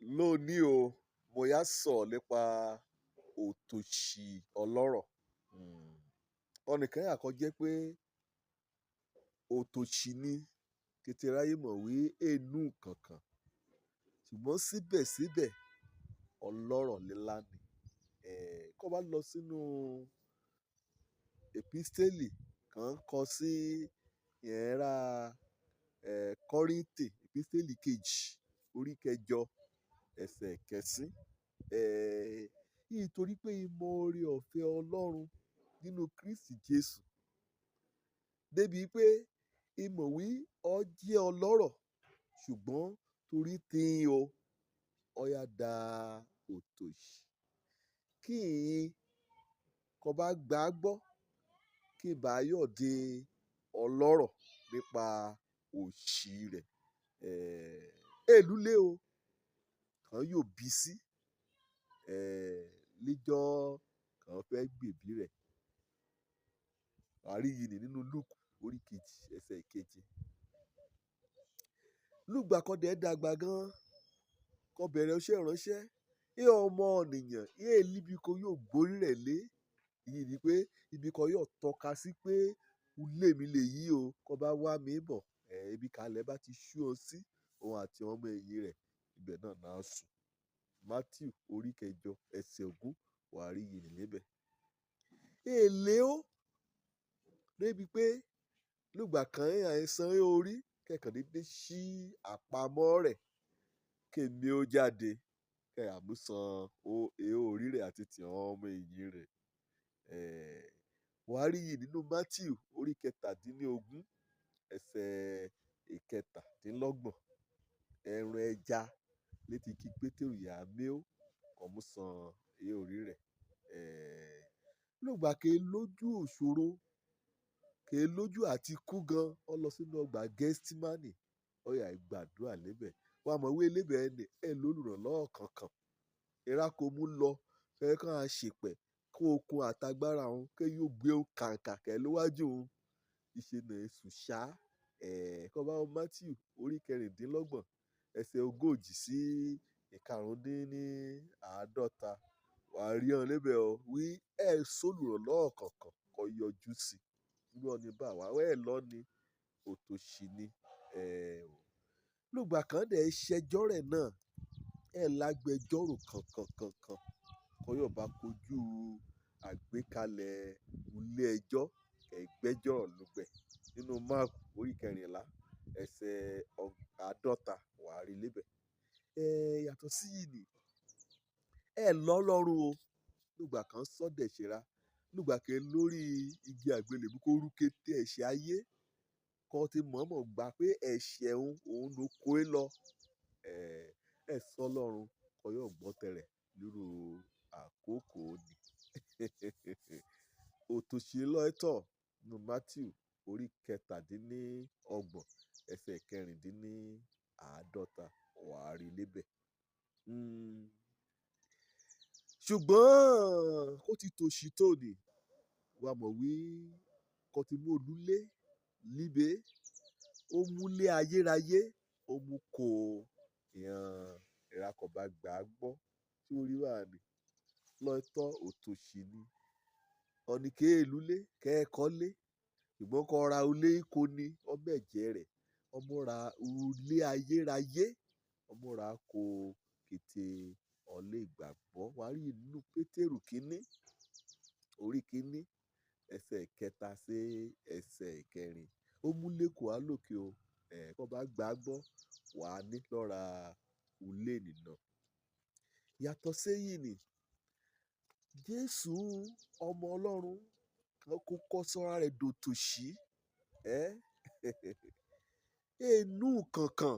Lónìí o, mo yá sọ̀rọ̀ nípa òtòṣì ọlọ́rọ̀. Ọnìkan yà kó jẹ́ pé òtòṣì ni kété ráyé mọ̀ wí ènú kankan, ṣùgbọ́n síbẹ̀síbẹ̀ ọlọ́rọ̀ lílá ni. Kó bá lọ sínú episteli kan kọ sí ìyẹn ará Kọ́ríńtì, episteli kejì orí kẹjọ ẹsẹ̀ kẹsín. Nítorí pé ìmọ̀ oore ọ̀fẹ́ Ọlọ́run nínú Kristi Jésù débi pé ìmọ̀ wí ọ jẹ́ ọlọ́rọ̀, ṣùgbọ́n torí tín o ọ yá da òtòṣì. Kí ìyín kó bá gbàgbọ́ kí bá yọ̀ di ọlọ́rọ̀ nípa òṣì rẹ̀. Èlúlé o kan yóò bí sí níjọ́ kan fẹ́ gbèbí rẹ̀. Wàá rí yìí ní nínú Lúùkù orí kejì ẹsẹ̀ ìkeje. Lúgbà kan dẹ̀ dàgbà gan, kó bẹ̀rẹ̀ iṣẹ́ ìránṣẹ́. Ẹ ọmọ ènìyàn, ẹ níbi kan yóò gbórí rẹ̀ lé. Èyí ni pé ibi kan yóò tọ́ka sí pé ilé mi lèyí o, kó bá wá mi bọ̀. Ibi kalẹ̀ bá ti ṣú ọ sí, òun àti ọmọ ẹ̀yìn rẹ̀, ibẹ̀ náà náà sùn. Matthew orí kẹjọ ẹsẹ̀ 20, wàá rí yìí níbẹ̀. Èlé ó débi pé lúgbà kan àìsàn orí kẹ̀kàn dédé ṣí àpamọ́ rẹ̀ kémi ó jáde kẹ́ àmúsan orí rẹ̀ àti ti àwọn ọmọ ẹ̀yìn rẹ̀. Wàá rí yìí nínú Matthew orí 17 ẹsẹ̀ 27. Ẹran ẹja létí kí Pétérù yà mí ó kó mú san orí rẹ̀. Lúgbà ké lójú òṣòro, ké lójú àti kú gan, ó lọ sínú ọgbà Gẹ́stímánì, ó yá gbàdúrà níbẹ̀. Wàá mọ̀ wí níbẹ̀ ni ẹ lólùrànlọ́wọ́ kankan. Ìrá kò mú lọ, kẹ́ kàn á ṣèpẹ̀ kó okun àtagbára òun ké yóò gbé òun kàǹkà kẹ́ lówájú òun. Ìṣe náà èṣù ṣá. Kó bá wo Matthew orí 26 ẹsẹ̀ 40 sí 55, wà á rí ọ́n níbẹ̀ o wí ẹ sólùrànlọ́wọ́ kankan kó yọjú sí. Irú ọ̀nì bá wá, ẹ lọ ní òtòṣì ni. Lúgbà kan dẹ̀ ṣẹjọ́ rẹ̀ náà, ẹ lágbẹjọ́rò kankan kankan kó yóò bá kojú àgbékalẹ̀ ilé ẹjọ́ kẹ́ gbẹ́jọ́ lùgbẹ̀ nínú Mark orí 14 ẹsẹ̀ 50, wà á rí níbẹ̀. Yàtọ̀ sí yìí ni ẹ lọ́ lọ́run o. Lúgbà kan sọ̀dẹ̀ ṣera, lúgbà ké lórí igi àgbélébùú kó rú kété ẹ̀ṣẹ̀ ayé, kó ti mọ̀ọ́mọ̀ gbà pé ẹ̀ṣẹ̀ òun, òun ló kó e lọ. Ẹ sọ lọ́run kó yóò gbọ́ tẹ̀rẹ̀ nírú àkókò ni. Òtòṣì lọ́tọ̀ nínú Matthew orí 27 ẹsẹ̀ 46, wà á rí níbẹ̀. Ṣùgbọ́n ó ti tòṣì tó ni, wàá mọ̀ wí kó ti mú olúlé níbẹ̀, ó múlé ayérayé, ó mú kó ìyẹn ìrá kò bá gbàgbọ́ tí ó rí wà ní. Lọ́tọ̀ òtòṣì ni. Ọ̀nì ké èlúlé, kẹ́ ẹ kọ́lé, ṣùgbọ́n kó ra ilé kó ní ọmọ ẹ̀jẹ̀ rẹ̀, ọmọ ra ilé ayérayé, ọmọ ra kó kété ọlé ìgbàgbọ́. Wà á rí nínú Pétérù kínní orí 1 ẹsẹ̀ 3 sí ẹsẹ̀ 4. Ó múlé kó á lòkè o. Kó bá gbàgbọ́, wà á ní lọ́ra ilé nìna. Yàtọ̀ sí èyí ni Jésù ọmọ Ọlọ́run kan kó kọ́ sọ́ra rẹ̀ dòtòṣì. Ènú kankan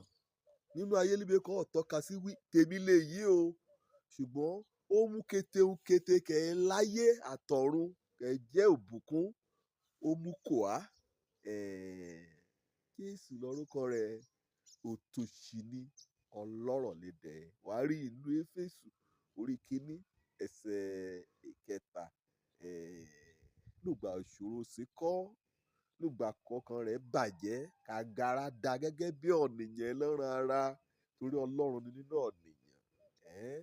nínú ayé níbi kan ó tọ́ka sí wí tèmi lè yí o, ṣùgbọ́n ó mú kété ń kété kẹ́ ẹ láyé àtọ̀run kẹ́ jẹ́ òbùkún, ó mú kò á. Jésù lórúkọ rẹ̀, òtòṣì ni ọlọ́rọ̀ lédè. Wà á rí inú Éfésù orí 1 ẹsẹ̀ 3. Lúgbà ìṣòro sí kọ́, lúgbà kọ̀ọ̀kan rẹ̀ bàjẹ́, kàgàrà dà gẹ́gẹ́ bí ọ̀nìyàn ẹlẹ́ran ara torí Ọlọ́run ni nínú ọ̀nìyàn. Ẹ́n,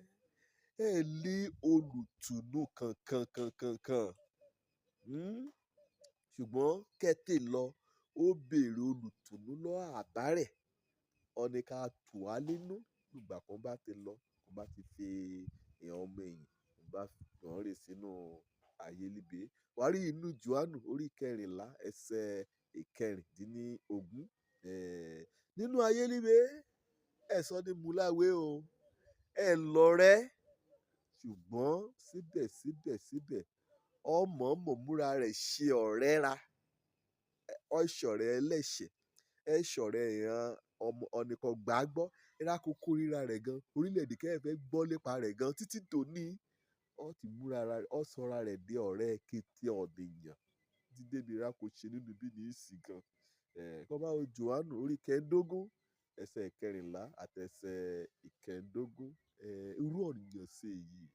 ẹ lé olùtùnú kankan kankan kan. Ṣùgbọ́n kẹ́tẹ̀ lọ, ó béèrè olùtùnú lọ́ àbárẹ̀. Ó ní ká tù á nínú nígbà kan bá ti lọ, kan bá ti fi ìyẹn ọmọ ẹ̀yìn, kan bá fi wọ́n rè sínú ayé líbe. Wà á rí inú Jòhánù orí kẹrìnlá ẹsẹ̀ ìkẹrìndínlógún. Nínú ayé líbe, ẹ sọ ní múláwé o, ẹ lọrẹ́. Ṣùgbọ́n síbẹ̀síbẹ̀ síbẹ̀, ọmọ mọ̀ múra rẹ̀ ṣe ọ̀rẹ́ ra. Ọ ṣọ̀rẹ́ ẹlẹ́ṣẹ̀, ẹ ṣọ̀rẹ́ ìran ọmọ ọ̀nìkan gbàgbọ́. Ẹ kó kórìíra rẹ̀ gan. Orílẹ̀-èdè kẹ́ fẹ́ gbọ́ lépa rẹ̀ gan títí tòní. Ó ti múra ra, ó sọra rẹ̀ di ọ̀rẹ́ kété ọ̀nìyàn títí débi ra kò ṣe nínú bí ní ìsìn gan. Kọ́ bá wo Jòhánù orí kẹẹ̀dógún ẹsẹ̀ ìkẹrìnlá àti ẹsẹ̀ ìkẹẹ̀dógún. Irú ọ̀nìyàn ṣe èyí.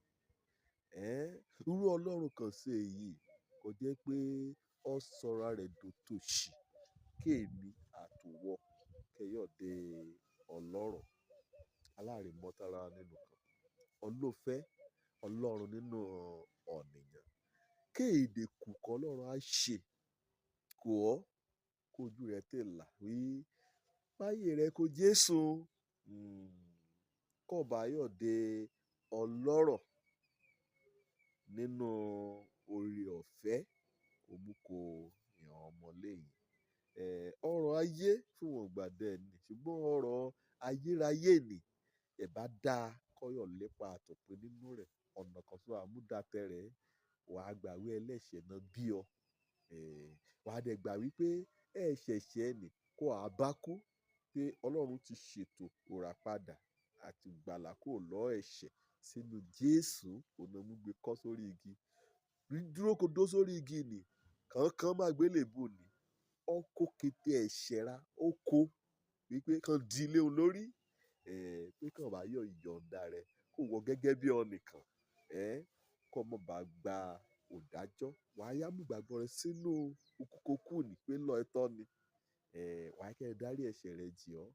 Irú Ọlọ́run kan ṣe èyí. Kò jẹ́ pé ó sọra rẹ̀ dòtòṣì kí èmi àti ìwọ kẹ́yọ̀ dé ọlọ́rọ̀. Aláàrímọ́tara nínú kan. Olófẹ́ Ọlọ́run nínú ọ̀nìyàn. Kéèdè kù kọ́ Ọlọ́run á ṣe kò ọ́ kó ojú rẹ tè là wí. Fáyé rẹ kó Jésù. Kọ́ bá yọ̀ dé ọlọ́rọ̀ nínú oore ọ̀fẹ́ kò mú kó ìyàn ọmọ lẹ́yìn. Ọrọ̀ ayé fún wọn ìgbà díẹ̀ ni, ṣùgbọ́n ọrọ̀ ayérayé ni. Ẹ bá dá kọ́yọ̀ lépa àtọ̀pẹ́ nínú rẹ̀. Ọ̀nà kan tó àmúdatẹ́ rẹ̀, wà á gbàwé ẹlẹ́ṣẹ̀ náà bí ọ. Wà á dẹ̀ gbà wípé ẹ ṣẹ̀ṣẹ̀ ẹni kó a bá kú pé Ọlọ́run ti ṣètò ìràpadà àti ìgbàlà kúrò lọ́ ẹ̀ṣẹ̀ sínú Jésù ònàmúgbé kọ́ sórí igi. Dúró kó dó sórí igi nì, kankan má gbé lèbù ni. Ó kó kété ẹ̀ṣẹ̀ ra, ó kó wípé kan di lé òun lórí. Pé kàn bá yọ̀ yọ̀ǹda rẹ̀ kó wọ gẹ́gẹ́ bí ọ̀nìkan. Kó mọ̀ bá gba òdájọ́. Wà á yá mú ìgbàgbọ́ rẹ sínú okùnkòkù ní pé lọ́ ẹ tọ́ ni. Wà á kẹ́ dárí ẹ̀ṣẹ̀ rẹ jì ọ́.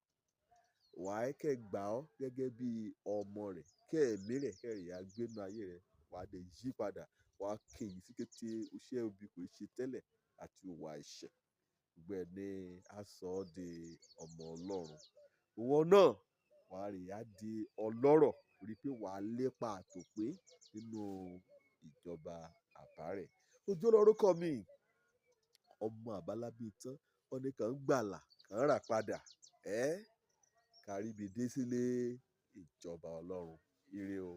Wà á kẹ́ gbà ọ́ gẹ́gẹ́ bí ọmọ rẹ̀. Kẹ́ ẹ̀mí rẹ̀ kẹ́ ìyà gbé inú ayé rẹ. Wà á dẹ̀ yí padà. Wà á kéyìn sí kété iṣẹ́ òbí kò ṣe tẹ́lẹ̀ àti ìwà ẹ̀ṣẹ̀. Gbogbo ẹ ní á sọ ọ́ di ọmọ Ọlọ́run. Ìwọ náà wà á rí á di ọlọ́rọ̀ rí pé wà á lépa àtòpé nínú ìjọba àbárẹ̀. Ojú lorúkọ mi, ọmọ àbálábí tán, ọ̀nì kan gbàlà, kan rà padà. Káríbi dé sílé ìjọba Ọlọ́run. Ire o.